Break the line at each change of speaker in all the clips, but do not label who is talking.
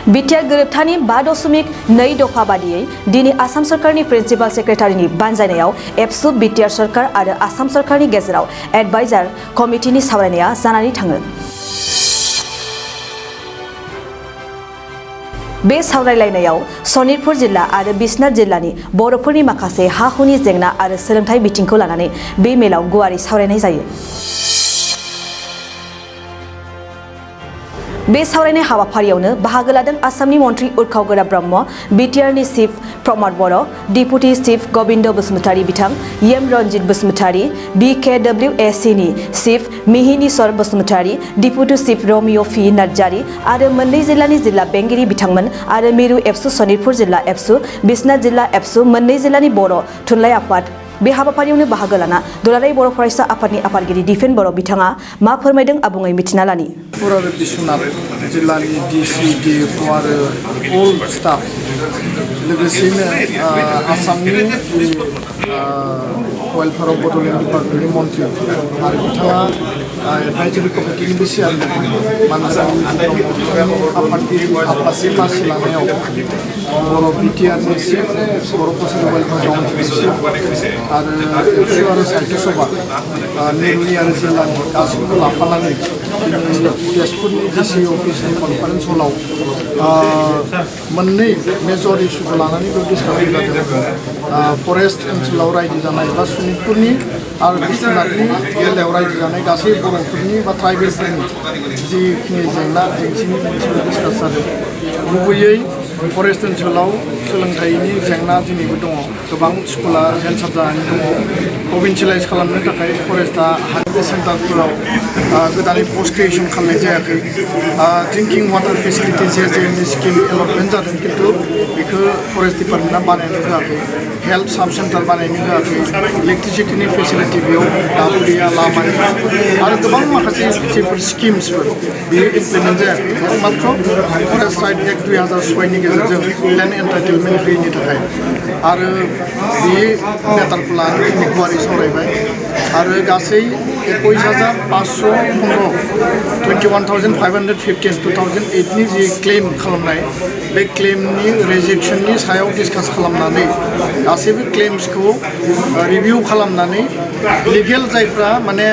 BTR गोरोबथानि 5.2 दफा बादियै दिनै आसाम सरकारनि प्रिन्सिपाल सेक्रेटारिनि बानजायनायाव एबसु बिटिआर सरकार आरो आसाम सरकारनि गेजेराव एडभाइजार कमिटिनि सावरायनाया जानानै थाङो। बे सावरायलायनायाव सनितपुर जिल्ला आरो बिश्वनाथ जिल्लानि बर'फोरनि माखासे हा-हुनि जेंना आरो सोलोंथाइ बिथिंखौ लानानै बे मेलाव गुवारै सावरायनाय जायो। बे सावरायनाय हाबाफारियावनो बाहागो लादों आसामनि मन्त्रि उर्खाव गोरा ब्रह्म, बिटिआरनि chief Pramod Boro', deputy chief Gobinda Basumatary बिथां, एम रन्जित बसुमतारी, BKWACनि chief Mihinishwar Basumatary, deputy chief Ramiya P Narzary आरो मोननै जिल्लानि जिल्ला बेंगिरि बिथांमोन आरो मिरु एबसु सनितपुर जिल्ला एबसु, बिश्वनाथ जिल्ला एबसु मोननै जिल्लानि बर' थुनलाइ आफाद बे हाबाफारियावनो बाहागो लाना दुलाराय बर' फरायसा आफादनि आफादगिरि दिफेन बर' बिथाङा मा फोरमायदों आबुङै मिथिना लानि।
आरो बिश्वनाथ जिल्लानि डिसि डिएफअ आरो अल स्टाफ लोगोसेनो आसामनि वेलफेयार अफ बड'लेण्ड डिपार्टमेन्टनि मन्त्रि आरो बिथाङा एडभाइजारि कमिटिनिबो चेयारमेन मानसानि आफादगिरि आफादनि मासि लानायाव बर' बिटिआरनि चिफ बर' कसारि वेलफेयार काउन्सिलनि चिफ आरो साहित्य सभा मिरुनि आरो जिल्लानि गासैखौबो लाफानानै तेजपुरनि डिसि अफिसनि कनफारेन्स हलाव मोननै मेजर इस्युखौ लानानै बेयाव डिसकासन जादों। फरेस्ट ओनसोलाव रायजो जानाय बा सनितपुरनि आरो बिश्वनाथनि जिल्लायाव रायजो जानाय गासै बर'फोरनि बा ट्राइबेलफोरनि जिखिनि जेंना जेंसिनि ओनसोलाव डिसकास जादों। गुबैयै फरेस्ट ओनसोलाव सोलोंथाइनि जेंना दिनैबो दङ। गोबां स्कुला केन्सार जानानै दङ। प्रभिन्सियेलाइज खालामनो थाखाय फरेस्टआ हाइवे सेन्टारफोराव गोदानै पस्ट क्रिएसन खालामनाय जायाखै। ड्रिंकिं वाटार फेसिलिटि जे स्किम एलटमेन्ट जादों खिन्थु बेखौ फरेस्ट डिपार्टमेन्टआ बानायनो होआखै। हेल्थ साब सेन्टार बानायनो होआखै। इलेक्ट्रिसिटिनि फेसिलिटि बेयाव दाबो गैया। लामानि आरो गोबां माखासे जिफोर स्किम्सफोर बेयो इमप्लिमेन्ट जायाखै। मात्र फरेस्ट राइट एक्ट 2006नि गेजेरजों लेन्ड एन्टाइटेलमेन्ट होयैनि थाखाय आरो बे मेटारखौ लानानै दिनै गुवारै सावरायबाय आरो गासै 21,515 21,550 2008नि जि क्लेम खालामनाय बे क्लेमनि रिजेक्सननि सायाव डिसकास खालामनानै गासैबो क्लेम्सखौ रिभिउ खालामनानै लिगेल जायफ्रा माने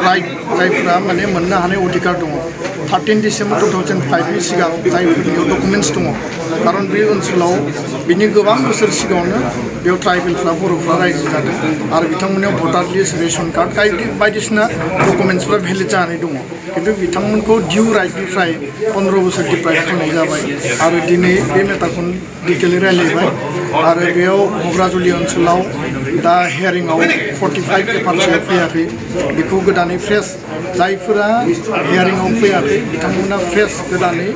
राइट जायफ्रा माने मोननो हानाय अधिकार दङ 13 डिसेम्बर 2005नि सिगां जायफोरनियाव डकुमेन्टस दङ खारन बे ओनसोलाव बिनि गोबां बोसोर सिगाङावनो बेयाव ट्राइबेलफ्रा बर'फ्रा रायजो जादों आरो बिथांमोननियाव भटार लिस्ट रेशन कार्ड बायदिसिना डकुमेन्टसफ्रा भेलिड जानानै दङ खिन्थु बिथांमोनखौ डिउ राइटनिफ्राय 15 बोसोर डिप्राइभ खालामनाय जाबाय आरो दिनै बे मेटारखौ डिटेलि रायलायबाय आरो बेयाव घग्राजुलि ओनसोलाव दा हियारिंआव 45 पेपारसो फैयाखै बेखौ गोदानै फ्रेश जायफोरा हियारिंआव फैयाखै बिथांमोना फ्रेश गोदानै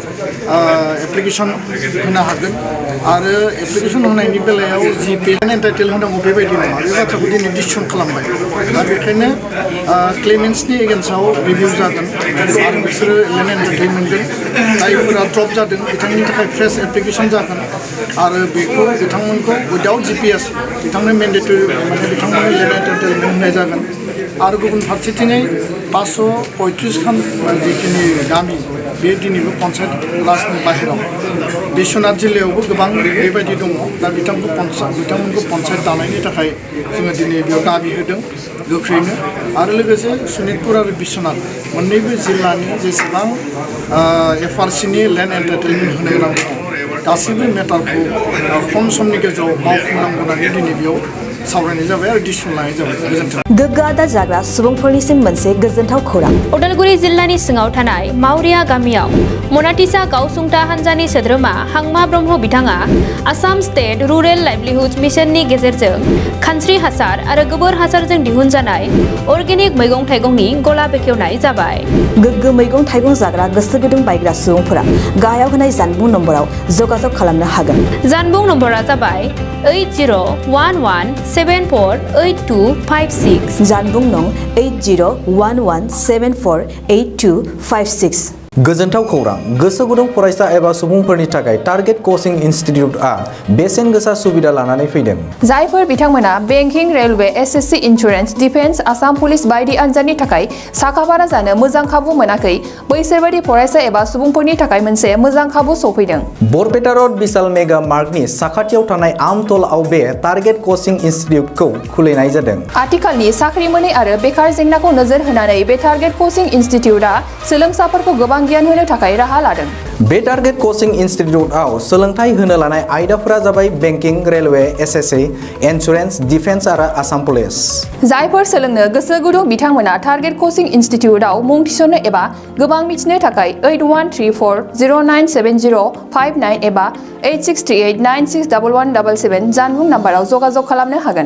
एप्लिकेसन होनो हागोन आरो एप्लिकेसन होनायनि बेलायाव जि पेमेन्ट एन्टाइटेल होनांगौ बेबायदि नङा बे बाथ्राखौ दिनै डिसिसन खालामबाय दा बेखायनो क्लेमेन्ट्सनि एगेन्स्टआव रिभिउ जागोन आरो बिसोरो लेन्ड एन्टाइटेल मोनगोन जायफोरा ड्रप जादों बिथांनि थाखाय फ्रेश एप्लिकेसन जागोन आरो बेखौ बिथांमोनखौ उइदाउट GPS बिथांनो मेन्डेटरि माने बिथांमोननो लेन्ड एन्टाइटेलमेन्ट होनाय जागोन आरो गुबुन फारसेथिङै 535 खान जिखिनि गामि बे दिनैबो पन्सायत राजनि बाहेराव बिश्वनाथ जिल्लायावबो गोबां बेबायदि दङ दा बिथांमोनखौ पन्सायत दानायनि थाखाय जोङो दिनै बेयाव दाबि होदों गोख्रैनो आरो लोगोसे सनितपुर आरो बिश्वनाथ मोननैबो जिल्लानि जेसेबां FRCनि लेन्ड एन्टाइटेलमेन्ट होनो गोनां दङ गासैबो मेटारखौ खम समनि गेजेराव मावफुंनांगौ होननानै दिनै बेयाव सावरायनाय जाबाय आरो डिसिसन लानाय जाबाय। गोजोन्थों।
गोग्गो आदार जाग्रा सुबुंफोरनिसिम मोनसे गोजोनथाव खौरां।
उदालगुरि जिल्लानि सिङाव थानाय मावरिया गामियाव मनाटिसा गावसुंथा हान्जानि सोद्रोमा हांमा ब्रह्म बिथाङा आसाम स्टेट रुरेल लाइभलिहुड मिशननि गेजेरजों खानस्रि हासार आरो गोबोर हासारजों दिहुनजानाय अर्गेनिक मैगं थाइगंनि गला बेखेवनाय जाबाय।
गोग्गो मैगं थाइगं जाग्रा गोसो गुदुं बायग्रा सुबुंफोरा गाहायाव होनाय जानबुं नम्बराव जगाजग खालामनो हागोन।
जानबुं नम्बरा जाबाय 8011748256
जानबुं नं 8011748256
गोजोनथाव खौरां गोसो गुदुं फरायसा एबा सुबुंफोरनि थाखाय टारगेट कोचिं इनस्टिट्यूटआ बेसेन गोसा सुबिदा लानानै फैदों।
जायफोर बिथांमोना banking, railway, SSC, insurance, defence, Assam police बायदि आनजादनि थाखाय साखाफारा जानो मोजां खाबु मोनाखै बैसोरबायदि फरायसा एबा सुबुंफोरनि थाखाय मोनसे मोजां खाबु सफैदों।
बरपेटा रोड विशाल मेगा मार्टनि साखाथियाव थानाय आमतलाव बे टारगेट कोचिं इनस्टिट्यूटखौ खुलिनाय जादों।
आथिखालनि साख्रि मोनै आरो बेकार जेंनाखौ नोजोर होनानै बे टारगेट कोचिं इनस्टिट्यूटआ सोलोंसाफोरखौ गोबां गियान होनो थाखाय राहा लादों।
बे टारगेट कोचिं इनस्टिट्यूटआव सोलोंथाइ होनो लानाय आयदाफोरा जाबाय banking, railway, SSC, insurance, defence आरो आसाम पुलिस।
जायफोर सोलोंनो गोसो गुदुं बिथांमोना टारगेट कोचिं इनस्टिट्यूटआव मुं थिसननो एबा गोबां मिथिनो थाखाय 8134097059 एबा 8638961177 जानबुं नाम्बाराव जगाजग खालामनो हागोन।